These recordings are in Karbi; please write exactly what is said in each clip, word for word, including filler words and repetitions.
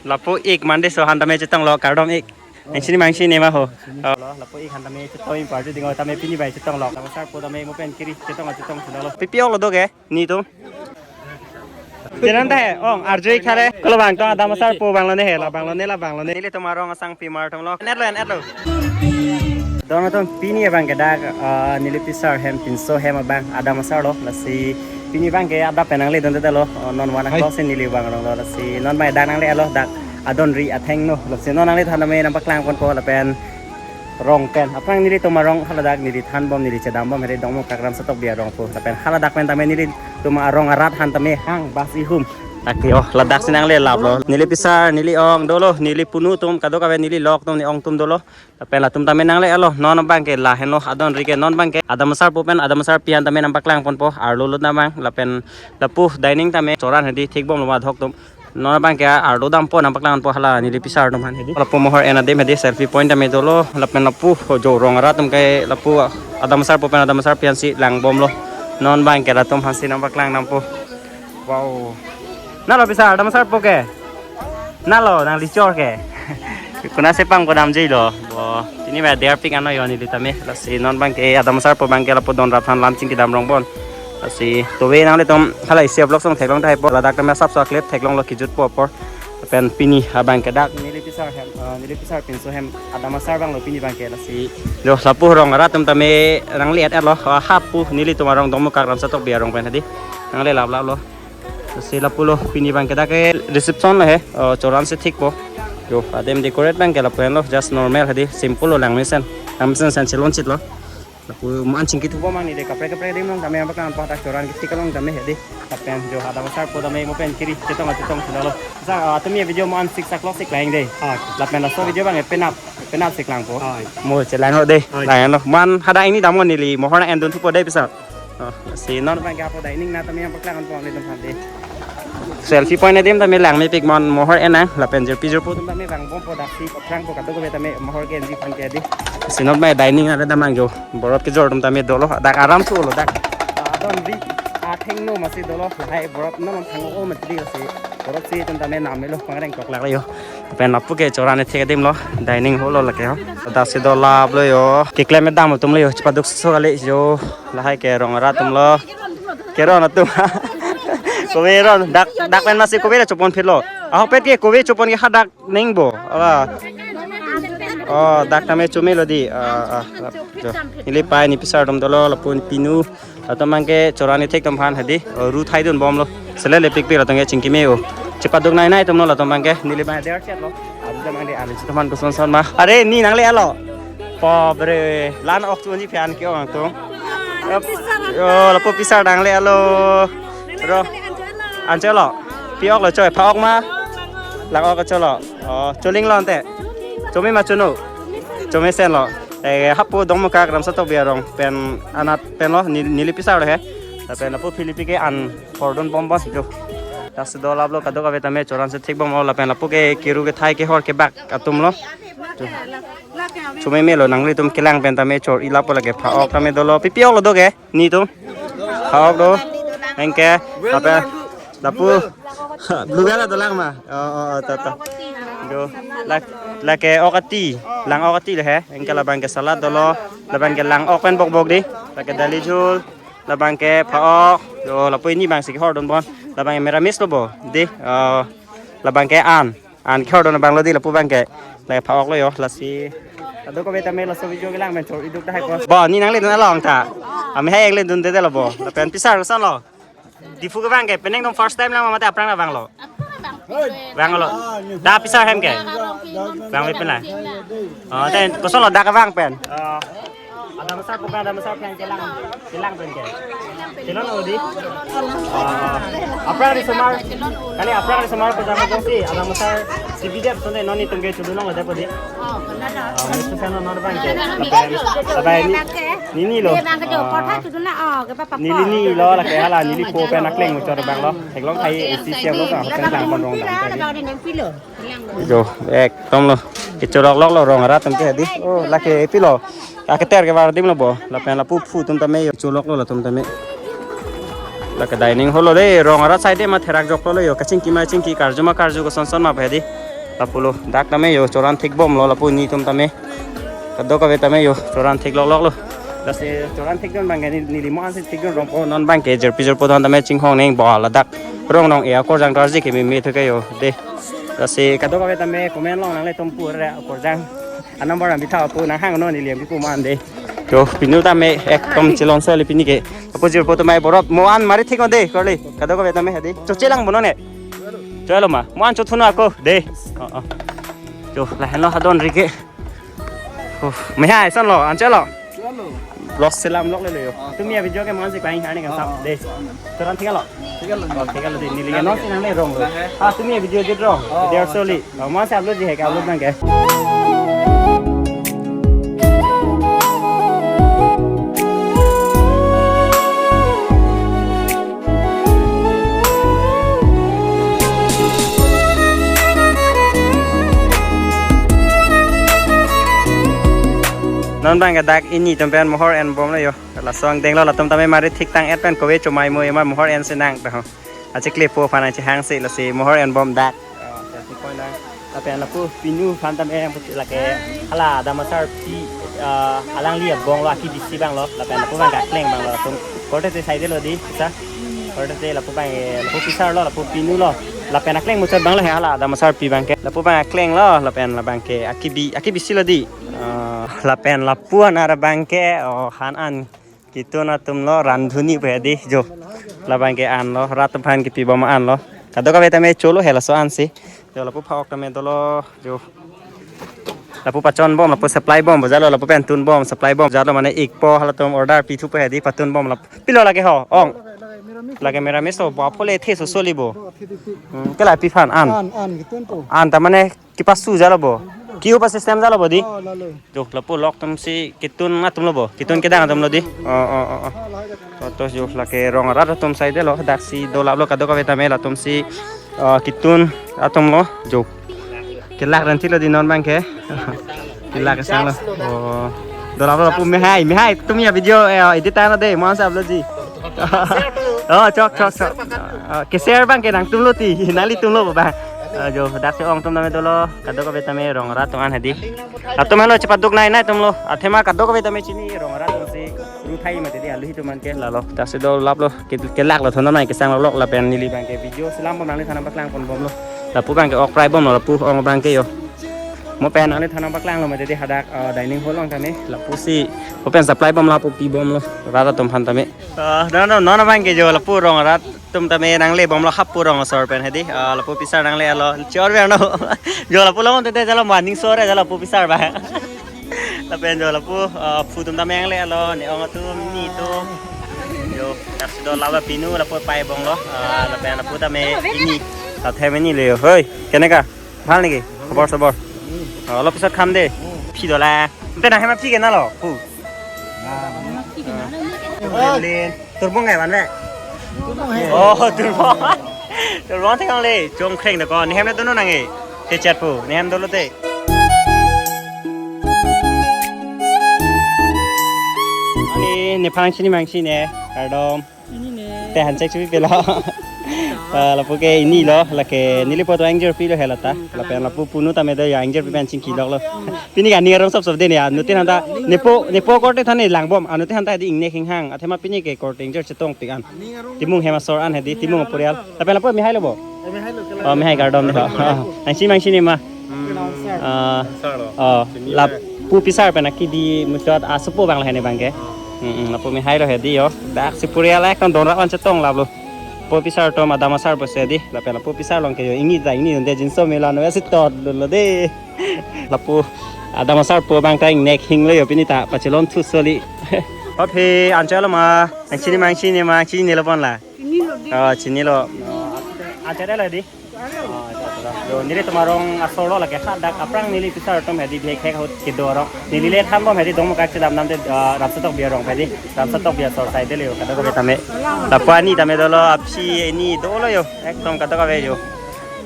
Lapu ik mande so han tame chetonglo kardom ik. Nangchini ma nangchinine ma ho. Oh, lapu ik han tame chetong parju ding o tame pini bai chetonglo. Adamsarpo tame mo pen kiri chetong chetong sudalo. Pipi ok lo do ke? Netum. Chenan ta he, ong, arju ik hale. Kolo bang tong adamsarpo bang lone he, la bang lone, la bang lone. Nelitum arong asangpi mar tonglo. Net lo, net lo. Don atum pini abang ke dak, ah, neli pisar hem pinso hem abang adamsar lo. Lasi pini abang ke adap pen nangledun detlo. Oh, non one o'clock si neli bang rong lo. Lasi non bai dak nangle-etlo dak adon ri athengno. Lasi non nangle than tame nangpaklang ponpo lapen rong pen. Aphrang nelitum arong haladak neli thanbom neli chedambom hedi Dongmukak Ramsa Tokbi arong pu. Lapen haladak pen tame nelitum arong arat han tame hang bas ihum. Lake oh ladak si nangle laplo. Neli pisar, neli ong dolo, neli punu atum kadokave neli lok atum ne ong atum dolo. Lapen latum tame nangle-etlo non abang ke lahenlo adon ri ke non abang ke adamsarpo pen adamsarpi han tame nangpaklang ponpo arlo lo damang lapen lapu dining tame choran hedi thikbomlo ma dhok atum. Non abang ke arlo dampo nangpaklang ponpo hala neli pisar atum han hedi. Lapu mohor en adim hedi selfie point tame dolo lapen lapu jo rong arat atum ke lapu adamsarpo pen adamsarpi han si langbomlo. Non abang ke latum han si nangpaklang dampo. Wow. Nalo pisar adamsarpo ke. Nalo nang lichor ke. Kuna sepang kodam jilo. Bo, pini ba der pik ano yo neli tame. Lasi non abang ke adamsarpo abang ke lapu don rap han lam chingki dam rong bon. Lasi to ve nanglitum hala isi vlog song theklong tahai po ladak tame asapso aklip theklonglo kijutpo apor. Pen pini abang ke dak neli pisar hem, ah, neli pisar pinso hem adamsar abang lo pini abang ke lasi. Jo lapu rong arat atum tame nangle-etlo, ah, hapu nelitum arong Dongmukak Ramsa Tokbi arong pen hedi. Nangle laplaplo. Si lapulo pini abang ke dak ke reception lo he, oh, choran si thikpo. Jo, adim decorate abang ke lapu henlo, just normal hedi, simple lo langmesen. Langmesen sen chelon chitlo. Lapu mo-an chingki thupo mang neli kaprek kaprek adim along tame abang ke dak choran kethik along tame hedi. Lapen jo adamsarpo tame mo pen kiri chetong chetong sudalo. Sa, ah, tumi video mo-an six o'clock si klang dei. Ah. Lapen laso video abang ke penap, penap si klangpo. Ah. Mo chelanglo dei. Ah. Langlo. Mo-an hadak ingni damnon neli mohor nang-endun thupo dei pisar. Oh, si non abang ke hapu dining na tame nangpaklang ponpo nelitum hadi. Selfie point adim tame langmepik mo-an mohor en nang lapen jirpi jirpo atum tame vangbompo dak si aphrangpo kadokave tame mohor ke enji aphan ke hedi. Si non abang dining na damang jo borot kejor atum tame dolo dak aram thulo dak. Adon ri athengno masi dolo lahai borot non thang-o mati lasi borot si atum tame namelo pangreng koklak lo yo. Pen lapu ke choran ethek adim lo dining hall lo lake ho. Dak si do laplo yo. Keklem dam atum lo yo. Chepaduk so kali yo. Lahai ke rong arat atum lo. Keron atum. Kove ron dak dak pen masi kove la chopon phitlo. Ahokpet ke kove chopon ke hadak ningbo. Ala. Oh, dak tame chomelo dei. Ah, ah, ah. Jo. Neli pai ne pisar atum dolo lapu ne pinu. Latum abang ke choran ethek atum aphan hedi, oh, ru thaidunbomlo. Selele pikpik latum ke chingki me-o. Chepaduk nai nai atum lo latum abang ke neli abang der chet lo. Aru abang de alu atum aphan koson son ma. Are ne nangle-etlo. Po bre lan ok chunji phan ke ong atum. Ep, yo, lapu pisar nangle-etlo. Ro. An cholo. Pi ok lo choi pha ok ma. Lang ok cholo. Oh, choling lo ante. Chome ma chono. Chomesen lo. Eh, hapu Dongmukak Ramsa Tokbi arong pen anat pen lo ne, neli pisar lo he. Lapen lapu Philipi ke an hordunbom bas jo. Dak si do laplo kadokave tame choran si thikbomlo lapen lapu ke kiru kethai kehor kebak atum lo. Chome melo nanglitum kelang pen tame chor-i lapo lake pha ok tame dolo pipi ok lo do ke. Netum. Pha ok do. Anke. Apa? Lapu. Blue bell dolang ma. Oh, oh, oh, to, to. Jo. Lak, lake ok ati. Lang ok ati le he. Anke labang ke salad dolo. Labang ke lang ok pen bok bok dei. Lake dali jhul. Labang ke pha ok. Jo, lapu ne abang si kehordunbom. Labang ke meramis lo bo. Dei. Oh. Labang ke an. An kehordun abang lo dei lapu abang ke. Lake pha ok lo yo lasi. Kadokave tame laso video kelang pen chor-i duk tahai ko. Bo ne nangledun along ta. Ami hai nangledun detlo bo. Lapen pisar koson lo. Diphu kevang ke penang dong first time lang mate aphrang vanglo. Vanglo. Dak pisar hem ke. Vangve pen la. Oh, then koson lo dak kevang pen. Oh. Adamsarpo pen, adamsarpi an kelang, kelang pen ke. Kelong lo dei. Ah, aphrang risomar. Kali aphrang risomar ko jam jongsi adamsar si bidep sone non netum ke chodun longle dei po dei. Oh, benar dah. Ah, mesti sana non abang ke. Lapen, lapen ne, ne lo. Ah. Neli ne lo lake hala neli po pen akleng muchot abang lo. Theklong thai isi siam lo sa hotel tang pon rong dam tadi. Jo, ekdom lo. Kecholok lok lo rong arat atum ke dei. Oh, lake pilo. Aketer kevar adim lo bo. Lapen lapu phu atum tame yo cholok lo latum tame. Lake dining hall lo de, rong arat side ma therak joklo lo yo, kachingki ma chingki, karju ma karju, koson son ma bhedi. Lapulo, dak tame yo, choran thik bomlo, lapu netum tame. Kadokave tame yo, choran thik lok lok lo. Lasi choran thik dun abangke ni, neli mo-an si thik dun rongpo, non abangke jirpi jirpo don tame chinghong neng bol ladak. Rong nong e akorjang tarji ke meme thuke yo, de. Lasi kadokave tame comment long nanglitum pu re akorjang. A number nang bitha pu nang hang non neli nang bipu man de. Yo, pinu tame ekdom chilon soli pini ke. Apo jirpo tame borot mo-an mari thik on de, korli. Kadokave tame hedi. Choche lang bono ne. Cholo ma. Mo-an chothuno ako de. Oh, oh. Yo, lahenlo hadon rike. Oh, mehai son lo, anchot lo. Los selam lok le lo yo. Oh. Tumi a-video ke mo-an si kaing hane kan sap de. Choran thik lo. Thik lo. Oh, thik lo de. Neli non si nangle rong lo. Ah, tumi a-video jut rong. Oh, de soli. Oh, mo-an si upload ji hai ke upload abangke. Non abangke dak ini atum pen mohor en bomlo yo. Laso angdeng lo latum tame mari thik tang et pen kove chomai mo ema mohor en si nang ta ho. Achiklepo aphan nang chehang si lasi mohor en bom dak. Ah, si koi nang. Lapen lapu pinu aphan tame yang putih lake hala Adam Asarpi, ah, alangli abong lo, akibi si abang lo. Lapen lapu abang kakleng abang lo latum. Korte te side lo di, sa. Korte te lapu abang, eh, lapu pisar lo, lapu pinu lo. Lapen akleng muchot abang lo he hala Adam Asarpi abangke. Lapu abang akleng lo, lapen labangke akibi, akibi si lo di. Ah, lapen lapu anar abangke, oh, han an. Kitun atum lo randhuni pu hedi jo. Labangke an lo, rat aphan kipi bom an lo. Kadokave tame cholo he laso an si. Jo lapu phak ok tame dolo jo. Lapu pachon bom, lapu supply bom, bojalo lapu pen tun bom, supply bom, jalo mane ikpo halatum order pithu pu hedi patun bom lap. Pilo lake ho, ong. Lake meramis to, bo phule the so soli bo. Hmm, kela pi aphan an. An, an, kitun po. An ta mane kipasu jalo bo. Kiu pa system jalo bo di. Oh, lalo. Jo, lapu lok atum si kitun atum lo bo. Kitun kedang atum lo di. Oh, oh, oh, oh. To, to, jo, lake rong arat atum side lo. Dak si dolap lo kadokave tame latum si, eh, kitun atum lo. Jo. Kelak ran thik lo di non abangke. Kelak sang lo. Oh. Dolap lo lapu mehai, mehai. Tumi a-video, eh, edit tang lo de. Mo-an si upload ji. Oh, chok, chok, chok. Oh, ke-share abangke nangtum lo ti. Nanglitum lo bang. Ah, jo, dak si ong atum tame dolo. Kadokave tame rong arat atum an hedi. Latum henlo chepaduk nai nai atum lo. Athema kadokave tame chini rong arat atum si ru thai mati di alu hitu man ke lalo. Dak si dolap lo. Ke, kelak lo thon nai kesang lo lok lapen neli abangke video selam bom nangliphan nangpaklang pon bom lo. Lapu abangke ok prai bom lo lapu ong abangke yo. Mo pen nangliphan nangpaklang lo mati di hadak, eh, dining hall ong tame. Lapu si mo pen supply bom lapu pi bom lo. Rat atum aphan tame. Ah, non, non, non abangke jo lapu rong arat atum tame nangle bomlo hapu rong asor pen hedi. Ah, lapu pisar nangle alo. Chor ver no. Jo lapu lo te te jalo maning sore jalo lapu pisar ba. Lapen jo lapu, ah, phu atum tame nangle alo ne ong atum ni atum. Jo, dak si dolap lo pinu lapu pai bomlo. Ah, lapen lapu tame ini. Tat hem ini le. Hoi, keneka? Bhal neki? Khobor sobor? Oh, olop pisot kham de. Phi dola. Ante nanghem aphi ke na lo? Hu. Lin. Turbong ke ban le? Oh, turbong. Turbong thek le. Chom khreng de ko. Nehem le dono nang e. Te chat pu. Nehem dolo te. Ani nephan chini mangsi ne. Kardom. Ini ne. Te han chek chupi pelo. Ah, lapu ke ini lo, lake neli poto angjor pi lo hela ta. Hmm. Lapen lapu punu tame do ya angjor pi pen chingki lok lo. Hmm. Pini ke aning arong sop sop de ne ya. Nutin hanta nepo, nepo korte thane langbom. Anutin hanta di ingne hinghang. Athema pini ke korte angjor chetong pik an. Timung hem asor an hedi, Timung aporial. Lapen lapu mehai lo bo. Oh, mehai kardom de. Mangsi mangsi ne ma. Hmm. Ah, sir lo. Oh, sini lapu pisar pen akibi muchot asopo abang lo hene abangke. Hmm, hmm, lapu mehai lo hedi yo. Dak si puri alai kon don rak on chetong lap lo. Lapu pisar atum Adam Asar pusi hedi. Lapen lapu pisar along ke yo ini ta ini unde jinso mela no si tot lo de. Lapu Adam Asar pu abang ta ingnek hing lo yo pini ta pachelon thu soli. Aphi anchot lo ma. Mangsi ne mangsi ne mangsi ne lo pon la. Chini lo di. Oh, chini lo. Anchot lo di. Oh, ito, ito, ito. Yo, neli atum arong asor lo lake hadak aphrang neli pisar atum hedi bihek hek ahut kedo arong. Neli le than bom hedi dong mukak chedam nam te, ah, Ramsa Tokbi arong hedi. Ramsa Tokbi asor side le yo, kadokave tame. Lapu ani tame dolo aphi ini dolo yo. Ekdom kadokave yo.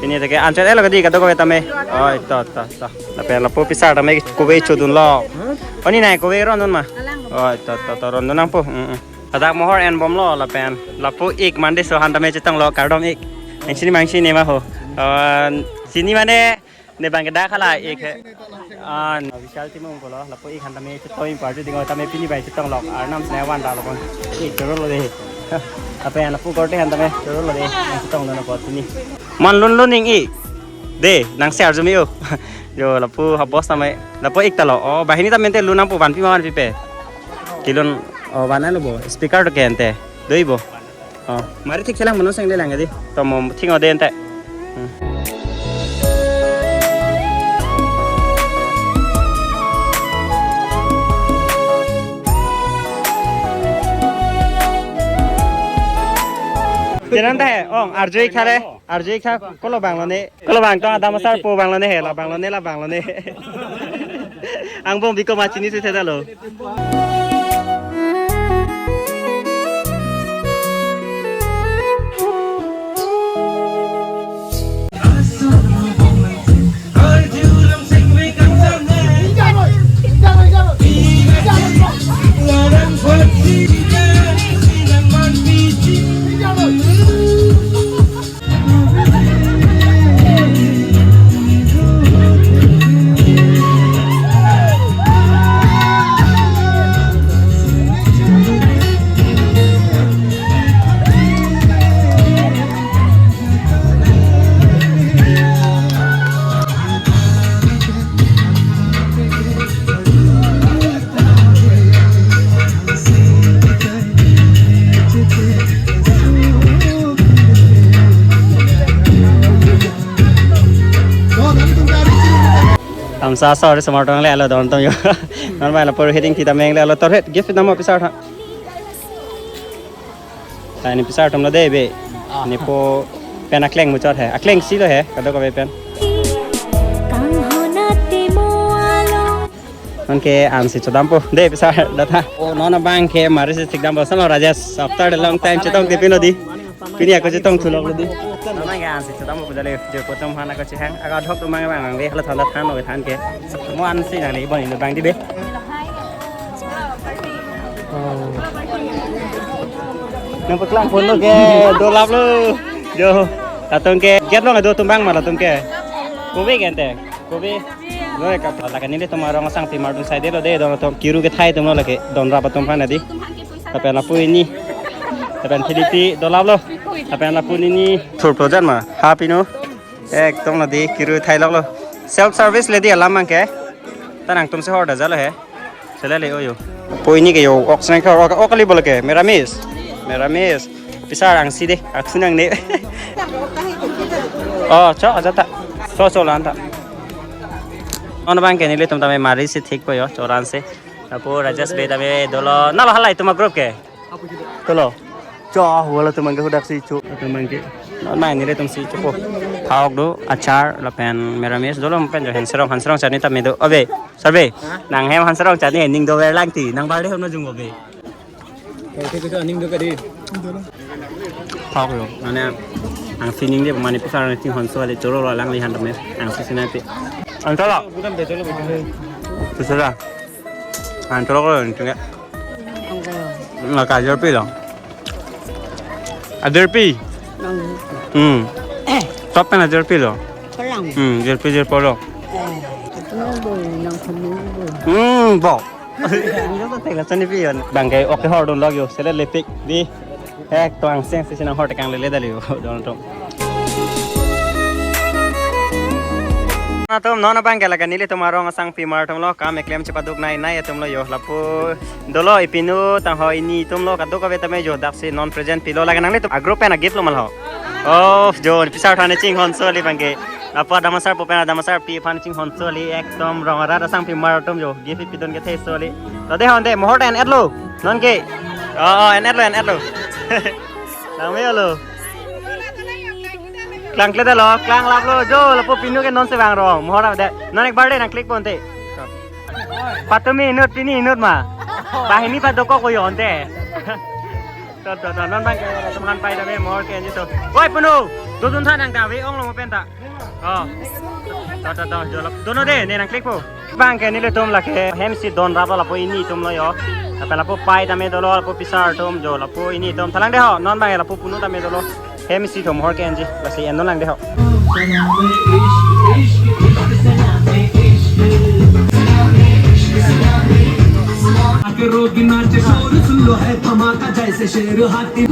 Ini teke anchot lo kedi kadokave tame. Oh, ito, ito, ito. Lapen lapu pisar tame kove chodun lo. Oni nai kove ron dun ma. Oh, ito, ito, ito, ron dun nangpo. Mm, mm. Ladak mohor enbomlo lapen lapu ik mande so han tame chetonglo kardom ik. Nang chini ma nang chini ma ho. Ah, chini mane ne bang ke dak hala ik he. Ah, Vishal Timung kolo lapu ik han tame chetong party ding tame pini bai chetonglo. Arnam sene van dalo kon. Ik chorolo de. Apa yang lapu korte han tame chorolo de. Chetong dana pot ini. Man lun lun ning ik. De, nang share jumi o. Jo, lapu ha boss tame. Lapu ik talo. Oh, banghini tame te lun nangpu vanpi ma vanpipe. Kelun, oh, van lo bo. Speaker to ke ante. Doi bo. Oh, mari thik chelang mono seng de lang di. Tomo thing o de ante. Hmm. Chelang ta he, ong, arju ik thare, arju ik tha, kolo bang lo ne. Kolo bang to adam asar po bang lo ne he, la bang lo ne, la bang lo ne. Angbong biko ma chinine si theda lo. Tamsa sorry, semar tong le alo don tong yo. Non mai lapu heading thita meng le alo tor het gift namo pisar tha. Tani pisar tom lo de be. Ah. Nepo pen akleng muchot he. Akleng si lo he. Kadokave pen. Non ke ansi chodampo. De pisar datha. Oh, non abang ke mari si thik dampo. Salo Rajesh. After a long time chetong tipin lo di. Pini ako chetong thulok lo di. Non ke ansi chodampo pudale. Jo kotom hana ko chehang. Aga dhok tumang bang le. Hala thanda than lo than ke. Mo ansi nang le bon indo bang di be. Nang paklang pon lo ke, dolap lo. Jo, latum ke, get lo do tumbang ma latum ke. Kobe ke ante, kobe. Lo ka lake nelitum arong asangpi mar atum sai de lo de, don atum kiru kethai atum lo lake, don rap atum aphan di. Lapen lapu ini, lapen thilipi dolap lo. Lapen lapu ini, thur projan ma, ha pinu. Ekdom lo di kiru thai lok lo. Self service le di alam abang ke. Ta nangtum si hor da jalo he. Sele le oyo. Po ini ke yo, ok snack hor, ok, ok kali bol ke. Meramis. Meramis. Pisar angsi de, aksi nangne. Oh, cho aja ta. Cho cho lan ta. Non abang ke nelitum tame mari si thikpo yo, choran si. Lapu Rajesh be tame dolo. Nalo halai tuma group ke. Tolo. Cho, wala tum abang ke hudak si cho. Tum abang ke. Non mai nelitum si chopo. Phak do, achar, lapen meramis, dolo pen jo hanserong, hanserong chani tame do. Abe, sarbe. Hah? Nang hem hanserong chani ning dover lang ti, nang bal de hom na jung abe. Kaise kaise aning do kadi. Phak lo, mane angsi ning de mane pisar ni ting honso ale choro lo lang li han tame. Angsi sinai pe. Antala. Pisara. Antala ko ni tinga. Nang ka jerpi lo. A jerpi. Hmm. Top pen a jerpi lo. Hmm, jerpi jerpo lo. Hmm, bo. Bang ke ok hor don lok yo, sele lepik di. Ek tuang seng si sinang hor tekang lele dali yo, don tong. Atum non abang ke lake nelitum arong asangpi mar atum lo kam eklem chepaduk nai nai atum lo yo lapu dolo ipinu tangho ini atum lo kadokave tame jo daksi non present pilo lake nanglitum a group pen a gift lo mal ho. Oh, jo pisar thane chinghon soli abang ke. Lapu adam asar po pen adam asarpi aphan chinghon soli ekdom rong arat asangpi mar atum jo gift pidun kethe soli. Tade hon de mohor en et lo. Non ke. Oh, oh, en et lo, en et lo. Nang me lo. Klang kle lo, klang lap lo, jo, lapu pinu ke non si vang rong, mohor de. Non ek bar de nang click pon te. Patumi inut, pini inut ma. Banghini pa dokok ko yo ante. To, to, to, non abang ke, teman pai dame mohor ke anji to. Woi, punu, dodun tha nang ta, we ong lo mo pen ta. Oh. To, to, to, jo lap. Dono de, ne nang click po. Abang ke nelitum lake hem si don rap lapu ini atum lo yo. Lapen lapu pai tame dolo, lapu pisar atum jo, lapu ini atum thalang de ho, non bang lapu punu tame dolo. Hem isi thom hor ke enji, lasi en non lang de ho. आके रोगी नाचे शोर सुन लो है धमाका जैसे शेर हाथी